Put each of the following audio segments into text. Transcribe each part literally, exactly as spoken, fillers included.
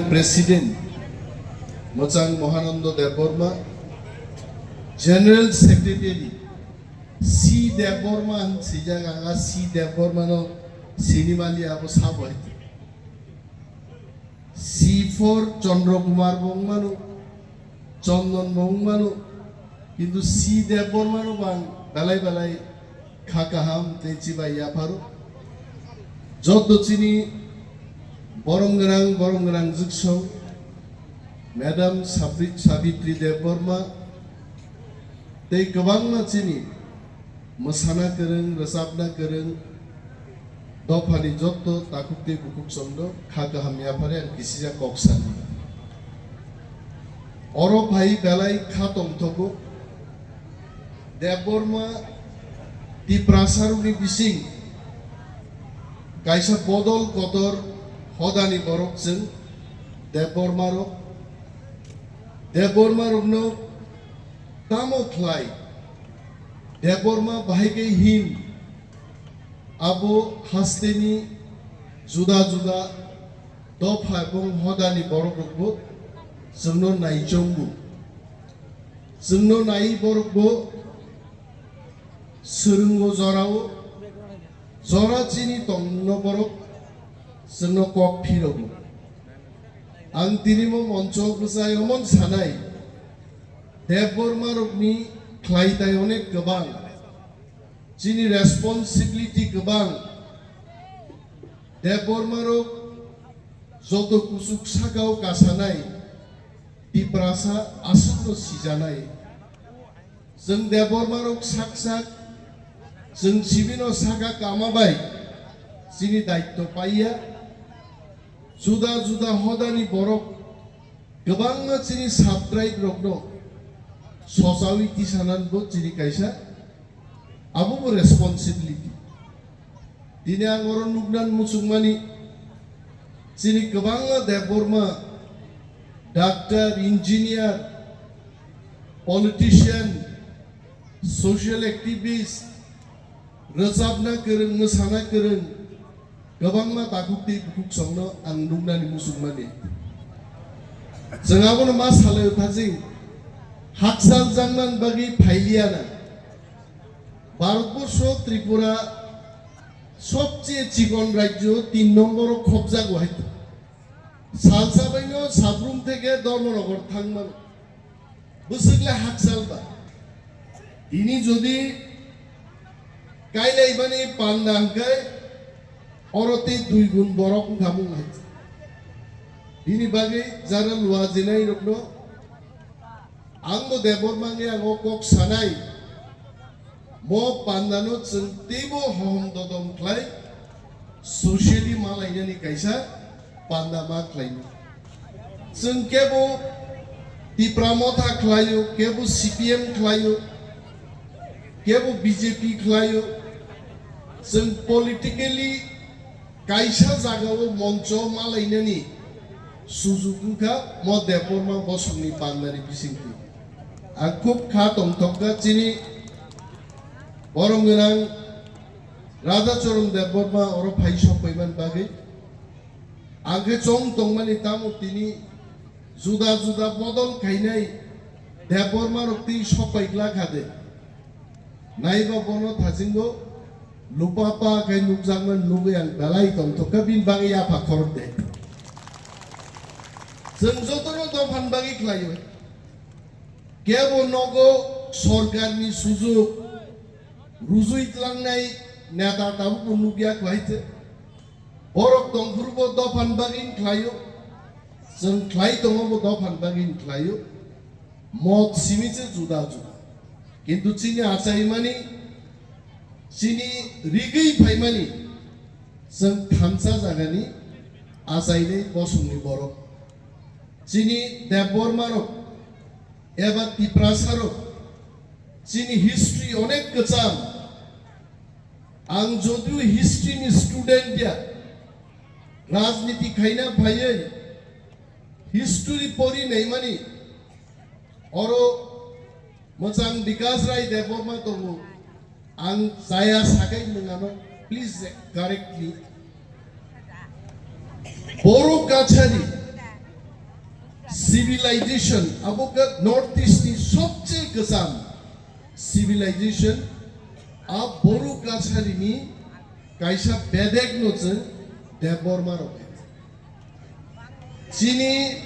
President Mwchang Mohanando Debbarma, General Secretary C Debbarma, ang sijak ang a C Debbarma no sinimali abo sabo hai. C four Chandra Kumar bo wng mano, Chandan bo wng mano, kintu C Debbarma no bang belai belai kha kaham tei chibai yapharo. Joto chini borom gwnang, borom gwnang jwksong, Madam Sabri-, Sabitri Debbarma, tei kwbangma chini mwsana kwrwng, rwchapna kwrwng, dophani jotto takhuk tei bukhuk chwngno kha kaham yaphare ang kisijak kok sani. Oro phai belai kha tongthogo. Debbarma Tiprasarokni bising kaisa bodol kotor hodani borok chwng Debbarmarok. Debbarmarokno tamo khlai Debbarma bahai khe hin abo hasteni juda juda dopha ebong hodani borok rokbo chwngno naichongo. Chwngno nai borokbo swrwngo jorao, jora chini tongmungno borok chwngno kok phirogo. Ang tini mo moncho bwsai omon sanai, Debbarmarokni khlaitai onek kwbang, chini responsibility kwbang. Debbarmarok joto kuchuk sakao kasanai, Tiprasa aswkno sijanai. Chwng Debbarmarok sak sak, chwng sibino saka kama bai chini daitto paiya. Juda juda hodani borok kwbangma chini sub-tribe rokno sochawi tisananbo chini kaisa abo bo responsibility. Tini ang oro nuknan muchungmani chini kwbangma Debbarma, doctor, engineer, politician, social activist, rwchapna kwrwng, mwsana kwrwng, kwbangma takhuk tei bukhuk songno ang nuknani muchungmani. Chwng abono ma salai thajing, hakchal jangnan bagwi phailiya na. Bharatborsho Tripura sobcheye chikon rajyo tin nomboro khobjago hai. Salsa baino Sabrum theke Dharmanagar thangmano. Bwswk le hakchal ba. Tini jodi kailaibani panda hwnkhe oro tei dui gun borok wngkha mung hai. Bini bagwi jara lua jinai rokno ang bo Debbarma wngwi ang o kok sanai. Mo pandano chwng teibo hohom dodom khlai, socially ma lainani kaisa panda ma khlainai. Chwng kebo Tipra Motha khlaio, kebo C P M khlaio, kebo B J P khlaio. Chwng politically kaisa jagao moncho ma lainani sujuk wngkha mo Debbarma bosongni pandani bisingtwi. Ang khub kha tongthokha chini borom gwnang Radhacharan Debbarma oro phai sokphaimani bagwi. Ang khe chong tongmani tamo tini juda juda bodol khainai Debbarma rok twi sokpai glak ha de. Naiba bono thasingo lupa pa khe nukjakmani nugwi ang belai tongthokha, bini bagwi yapha khorok de. Chwng jotono dophani bagwi khlaio. Kebo nogo sorkarni sujuk rujui tlangnai neta tabukbo nukya khlai se. Borok tongphuru bo dophani bagwi khlaio, chwng khlai tongo bo dophani bagwi khlaio. Mot simi se juda juda. Kintu chini achaimani, chini rigwi phaimani, chwng thansa jagani achainai bosongni borok. Chini Debbarma rok eba Tiprasa rok, chini history onek kwcham. Ang jodio history ni student ya, rajniti khaina phaiwi history pori naimani, oro Mwchang Bikash Rai Debbarma tongo. Ang chaya sakai nwng ano, please correct me. Borok Kachari, Civilization, abo khe North East ni sobse kwcham civilization, a Boru Kacharini kaisa bedek no chwng Debbarma rok. Chini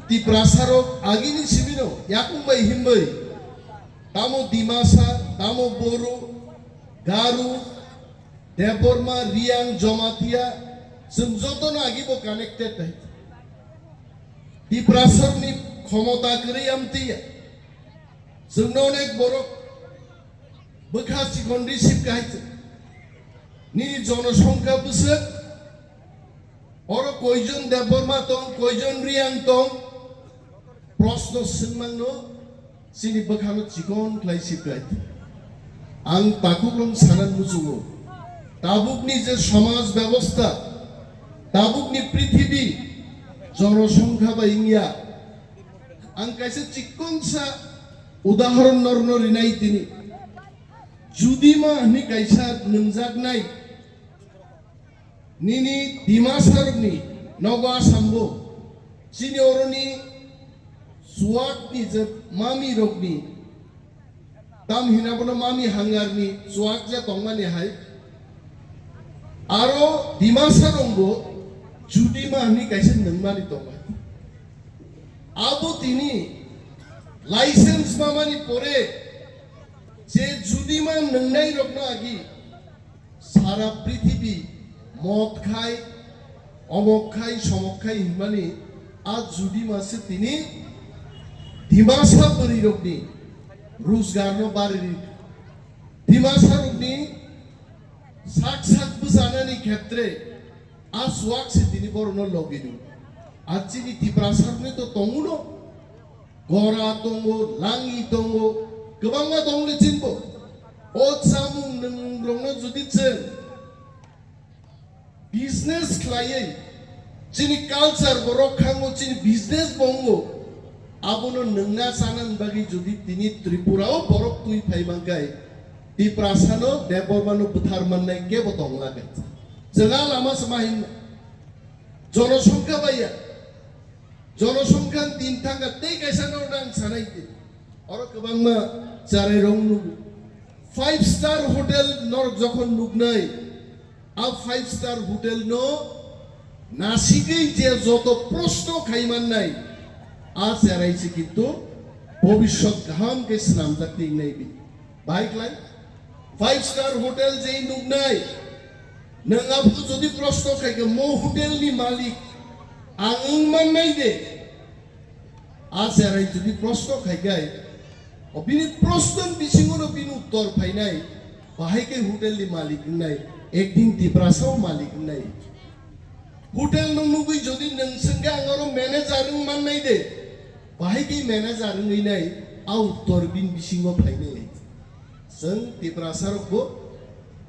Tiprasa rok agini simi no yakung bai himbai, tamo Dimasa, tamo Boru, Garu, Debbarma, Riang, Jomatia, chwng joto no agi bo connected hai. Tiprasarni khomota kwrwi amtwi ya. Chwngno onek borok bwkha chikon receive kahai chwng. Nini jonosongkha bwswk, oro koijon Debbarma tong, koijon Riang tong, prosno swngmangno chini bwkhano chikon khlai siklai. Ang takhuk rong sanan muchungo. Tabukni je samaj bebosta, tabukni prithibi, jonosongkha bai wngya. Ang kaisa chikonsa udahoron norno rinai tini. Judima hwnwi kaisa nwngjaknai nini Dimasarokni nogo Asambo, chini oroni Suakni je mamirokni, tam hina bono mami hangarni Suak je tongmani hai, aro Dimasa rongbo Judima hwnwi kaisa nwngmani tongmani. Abo tini license mamani pore je Judima nwngnai rokno agi sara prithibi mot khai, omok khai, somok khai hinmani a Judima se tini Dimasa bwrwi rokni rojgarno bariri. Dimasa rokni sak sak bwchanani khetre a Suak se tini borokno logi rw. A chini Tiprasa rokni to tongo no, gora tongo, langi tongo, kwbangma tongo le chinbo. O chamung nwng rokno jodi chwng business khlaiwi chini culture bo rok khango, chini business bo wngo, abono nwngna chanani bagwi jodi tini Tripura o borok twi phai mankhai, Tiprasano Debbarmano bwthar mannai kebo tongla khe. Chwng a lama se ma hin jonosongkha bai ya. Jonosongkha tin thangkha tei kaisa no nang sanai di. Oro kwbangma charai rong nugo. Five star hotel norok jokhon nuknai, a five star hotel no nasigwi je joto proshno khai mannai, a cherai se kintu bhobishyot kaham khe swnamjak tingnai bini. Bahai klai, five star hotel je nuknai, nwng abo jodi proshno khai khe mo hotel ni malik ang wng mannai de? A cherai jodi proshno khai khe, o bini proshno ni bisingo no bini uttor phainai, bahai khe hotel ni malik wngnai, ekdin Tiprasa o malik wngnai. Hotel no nugwi jodi nwng swngkhe ang oro manager wng mannai de, bahai khe manager wngwi nai, a uttor bini bisingo phainai. Chwng Tiprasa rok bo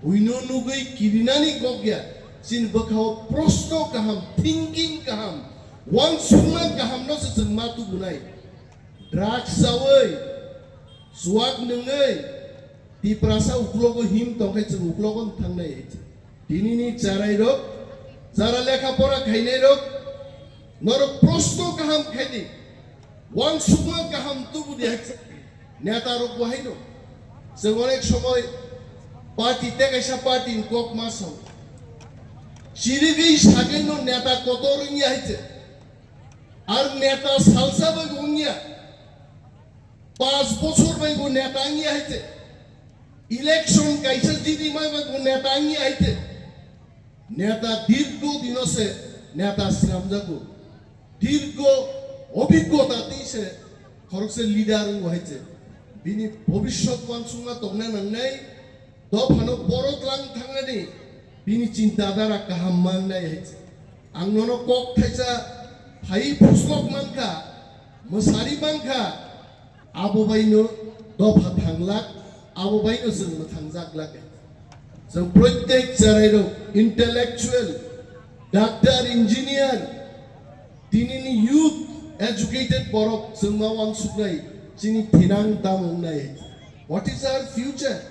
buino nugwi kirinani kok ya, chini bwkhao proshno kaham, thinking kaham, uansukma kaham no se chwng ma tubunai. Drugs chawi, chuak nwngwi, Tiprasa uklogo him tongkhe chwng uklogo thangnai. Tinini charai rok, jara lekha pora khainai rok, norok proshno kaham khaidi, uansukma kaham tubudi hai. Neta rok bo haino, chwng onek somoi party tei kaisa party ni kok ma sao. Chirigwi sagwi no neta kotor wngya hai se. Ar neta salsa bai bo wngya. Panch bochor bai bo neta wngya hai se. Election kaisa jidi mai bai bo neta wngya hai se. Neta dirgo dino se neta swnamjago. Dirgo obiggota tei se khoroksa leader wngbo hai se. Bini bhobishyot uansukma tongna nangnai, dophano borok lang thangnani bini chinta dhara kaham mangnai hai se. Ang nono kok thaisa phai phuslok mankha, mwsari mankha, abo baino dopha thanglak, abo baino chwng mwthangjaklak. Chwng protek cherairok, intellectual, doctor, engineer, tinini youth, educated borok chwng ma uansuknai, chini thinang tamo wngnai. What is our future?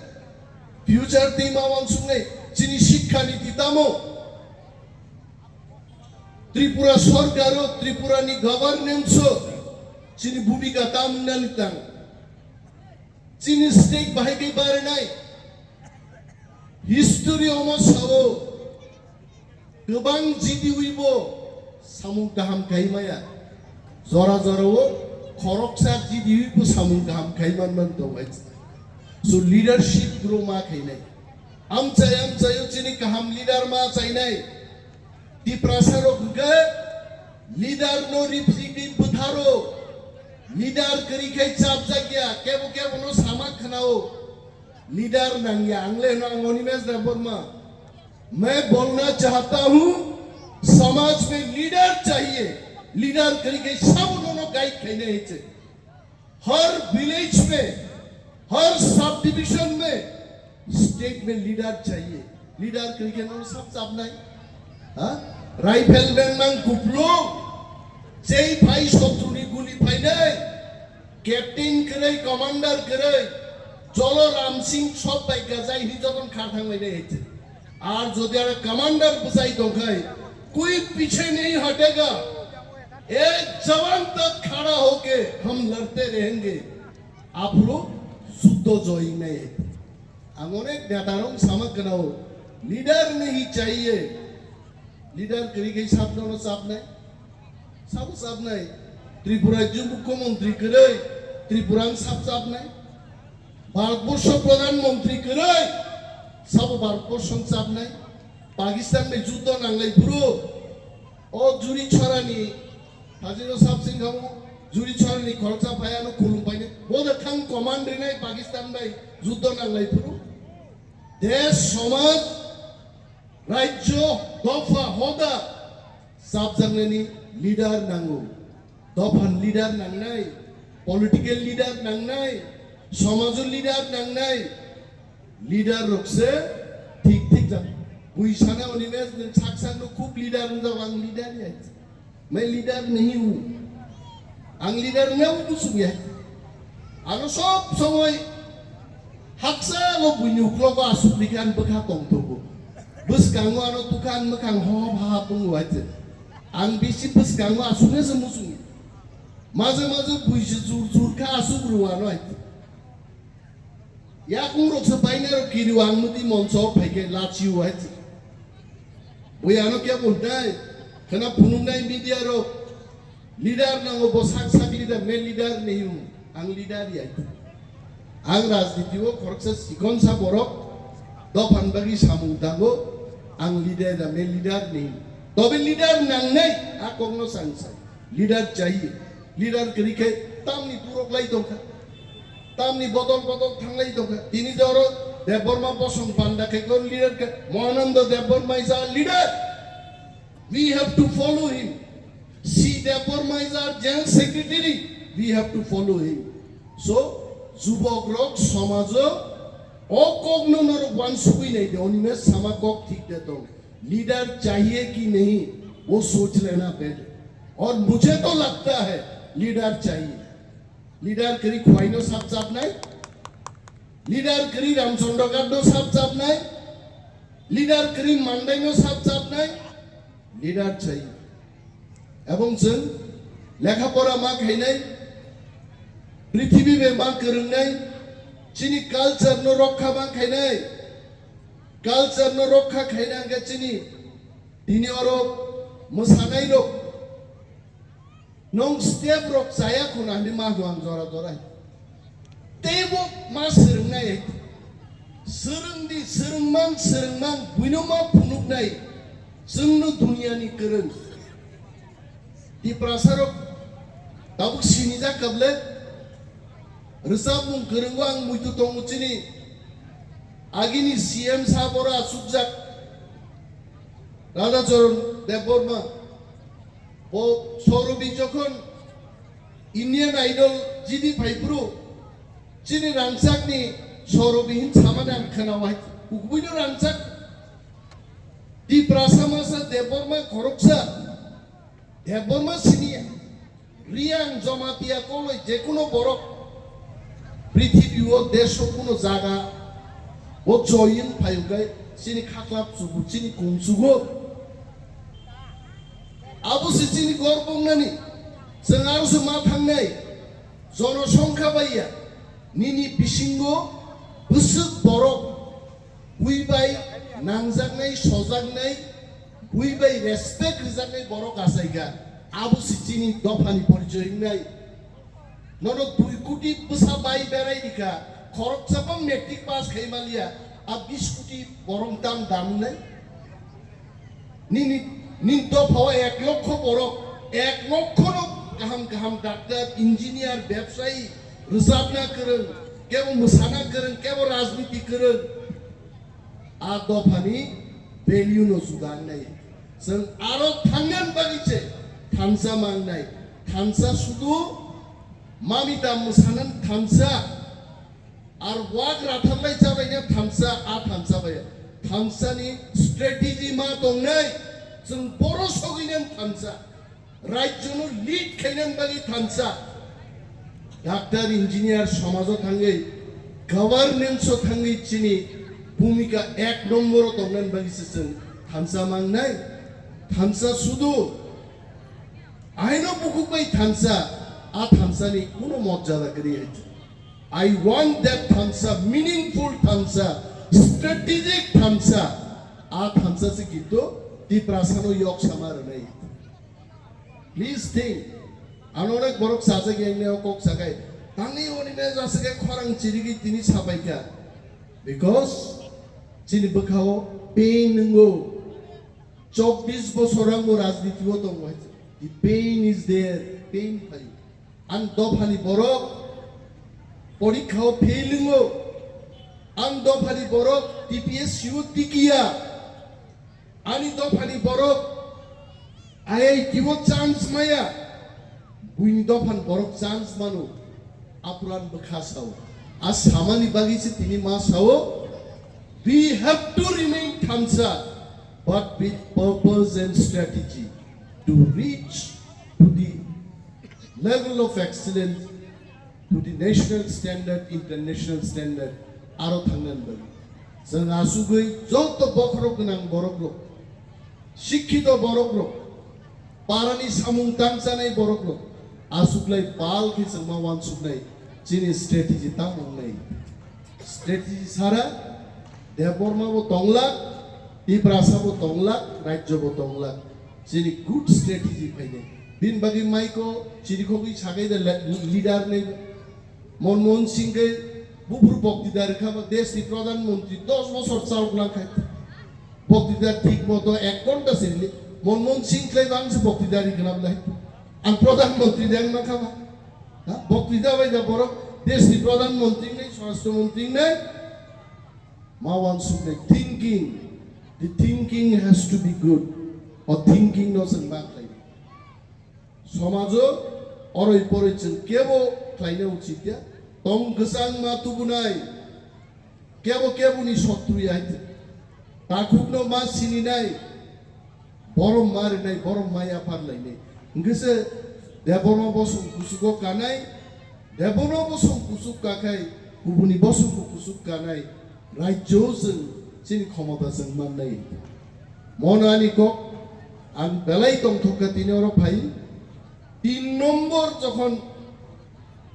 Future tei ma uansuknai, chini sikha niti tamo? Tripura sorkar o, Tripura ni governance o Chini bhumika tam wngnani tang. Chini state bahai khe barinai. History omo sao. Kwbang G D U bo samung kaham khai maya. Jora jora o khoroksa G D U bo samung kaham khai man man tongo. So leadership grow ma khainai. Amchai amchai o chini kaham leader ma chainai. Tiprasa rok hwnkhe leader no ripri bwtharo. Leader kwrwi khai chapjakya, kebo kebo no sama khwnao. Leader nangya, ang le hwno ang Animesh Debbarma. मैं बोलना चाहता हूँ, समाज में लीडर चाहिए। लीडर करके सब उन्होंने गाइड करने हैं। हर विलेज में, हर सब डिवीजन में, स्टेट में लीडर चाहिए। लीडर करके उन्होंने सब चाप नहीं। हाँ? Rifleman mang kuplo, jei phai sotruni guli phainai, captain kwrwi, commander kwrwi, Jolo Ram Singh sob bai gajai hi joton kha thanglainai hai. Ar jodi aro commander bwsai tongkhai, koi piche nahi hatega, ek jawan tak khada hoke hum ladte rahenge, aphuru juddo joinai. Ang onek netarok sama kwnao, leader nahi chahiye, leader kwrwi khai sabno no chapnai, sabo chapnai, Tripura rajyo mukhyamantri kwrwi, Tripura ang sab chapnai. Bharatborsho Pradhan Mantri kwrwi, sabo Bharatborsho chapnai. Pakistan bai juddo nanglai phuru, o Juri Chorani, Hajiro Sab Singh khamu, Juri Chorani khoroksa phai ano khulum painai. Bo da thang command rinai Pakistan bai juddo nanglai phuru. Desh, somaj, rajyo, dopha, hoda, chapjaknani leader nango. Dophan leader nangnai, political leader nangnai, somajo leader nangnai, leader rok se thik thik jak. Bui sana Animesh nwng sak sak no khub leader wng jak, ang leader ya. Main leader nahi hu. Ang leader ne hu busuk ya. Ano sob somoi haksa lo buini uklogo asuk dikhe ang bwkha tong tongo. Bwskango ano tukha ang mwkhang ho ha ha tongo hai se. Ang bisi bwskango asuk ne se musung ya. Maje maje buisi jur jur kha asuk rwano hai. Yakung rok se bainai rok kiri wang muti monso phai khe lachi wai. Bui ano kya bonai khana phunuknai media rok leader nango bo sak sak leader me leader nahi hu ang leader ya. Ang rajniti o khoroksa sikon sa borok dophan bagwi samung tango ang leader ya me leader nahi. Tobe leader nangnai a kokno sang sang. Leader chahiye. Leader kwrwi khe tamni turok lai tongkha. Tamni bodol bodol thanglai tongkha. Tini joro Debbarma bosong panda khe kon leader khe Mahananda Debbarma is a leader. We have to follow him. C Debbarma is our general secretary. We have to follow him. So, jubok rok somajo o kokno norok wansugwi nai de, Animesh sama kok thik de tong. Leader चाहिए कि नहीं, वो सोच लेना पहले। और मुझे तो लगता है लीडर चाहिए। Leader kwrwi khwai no sap chap nai, leader kwrwi Ramchandra Ghat no sap chap nai, leader kwrwi Mandai no sap chap nai, leader chahiye. Ebong chwng lekha pora ma khainai, prithibi bai ma kwrwngnai, chini culture no rokha ma khainai, culture no rokha khaina hwnkhe chini tini oro mwsanai rok, nwng step rok chaya khuna hinwi ma hwn jora jora. Teibo ma swrwngnai, swrwngdi, swrwngmang, swrwngmang, buino ma phunuknai, chwngno duniani kwrwng. Tiprasa rok tabuk sinijak kable, rwchapmung kwrwngo ang muitu tongo chini agini C M sabo oro achukjak Radhacharan Debbarma. Bo Saurabi jokhon Indian Idol jidi phaiphuru, chini rangchakni Saurabi hin samani ang khwnawai. Ukubui no rangchak. Tiprasa masa Debbarma khoroksa. Debbarma sini Riang Jamatia koloi jekuno borok prithibi o desho kuno jaga o join phayukai chini khaklap chubu chini kung chugo. Abo se chini gorbong nani. Chwng aro se ma thangnai, jonosongkha bai ya, nini bisingo bwswk borok bui bai nangjaknai, sojaknai, bui bai respect rwjaknai borok achaikha, abo se chini dophani porichoi wngnai. Nono dui koti bwsa bai berai rikha, khoroksa bo matric pass khai maliya, a bis koti borok dam dam wngnai. Nini, nini dophao ek lokho borok, ek lokho no kaham kaham doctor, engineer, bebsayi, rwchapna kwrwng, kebo mwsana kwrwng, kebo rajniti kwrwng. A dophani value no juda wngnai. Chwng aro thangnani bagwi se thansa mangnai. Thansa sudu mamita mwsanani thansa. Ar wak ratharlai chabaina thansa, a thansa bai. Thansani strategy ma tongnai, chwng boro sogwinani thansa. Rajyono lead khainani bagwi thansa. Doctor, engineer somajo thangwi, governance-o thangwi chini bhumika ek nomboro tongnani bagwi se chwng thansa mangnai. Thansa sudu aino bukhuk bai thansa, a thansani kuno mojjala kwrwi hai. I want that thansa, meaningful thansa, strategic thansa. A thansa se kintu Tiprasano yok sama rwnai. Please think. Ano onek borok sajak yang neo kok sakai. Tangni oni me jasa ke khorang chirigi tini sabaika. Because chini bwkhao pain nungo. Chobbish bosor ang bo rajniti o tongo hai. The pain is there, pain phai. Ang dophani borok porikha o fail wngo. Ang dophani borok T P S C o tikiya. Ani dophani borok I I T o chance maya. Buini dophani borok chance mano. Apuran bwkha sao. A samani bagwi se tini ma sao. We have to remain thansa, but with purpose and strategy to reach to the level of excellence, to the national standard, international standard, aro thangnani bagwi. Chwng asugwi joto bokhorok gwnang borokrok, sikhito borokrok, parani samung tangchanai borokrok, asuklai pal khe chwngma wansuknai chini strategy tamo wngnai. Strategy sara Debbarma bo tonglak, Tiprasa bo tonglak, rajyo bo tonglak. Chini good strategy phainai. Bini bagwi maiko chirikhogwi sakai da le-, leader ni Manmohan Singh khe buphuru boktidar kha ba desh ni pradhan mantri dos bosor chal glang khai. Boktidar thik moto ek ghonta se rili. Manmohan Singh khlai bang se boktidar rikna blai. Ang pradhan mantri deng ma kha ba. Ha? Boktidar bai da borok desh ni pradhan mantri nei, swarashtra mantri nei. Ma wansuknai thinking, the thinking has to be good. O thinking no chwng ma khlai. Somajo oroi poroi chwng kebo khlaina uchit ya. Tong kwchang ma tubunai, kebo keboni sotru ya hai. Takhukno ma sininai. Borom ma rinai, borom ma yaphar lainai. Hwnkhe se Debbarma bosong kuchugo kanai, Debbarma bosong kuchuk kakhai, kubuni bosongbo kuchuk kanai, rajyo chwng chini khomota chwng mannai. Mono ani kok ang belai tongthokha tini oro phai. Tin nombor jokhon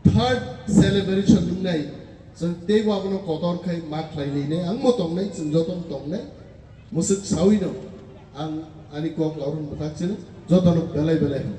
third celebration wngnai, chwng teibo abono kotor khai ma khlai lainai, ang bo tongnai, chwng jotono tongnai, mwswk saui no ang ani kok laurun bwthak chini jotono belai belai hwn.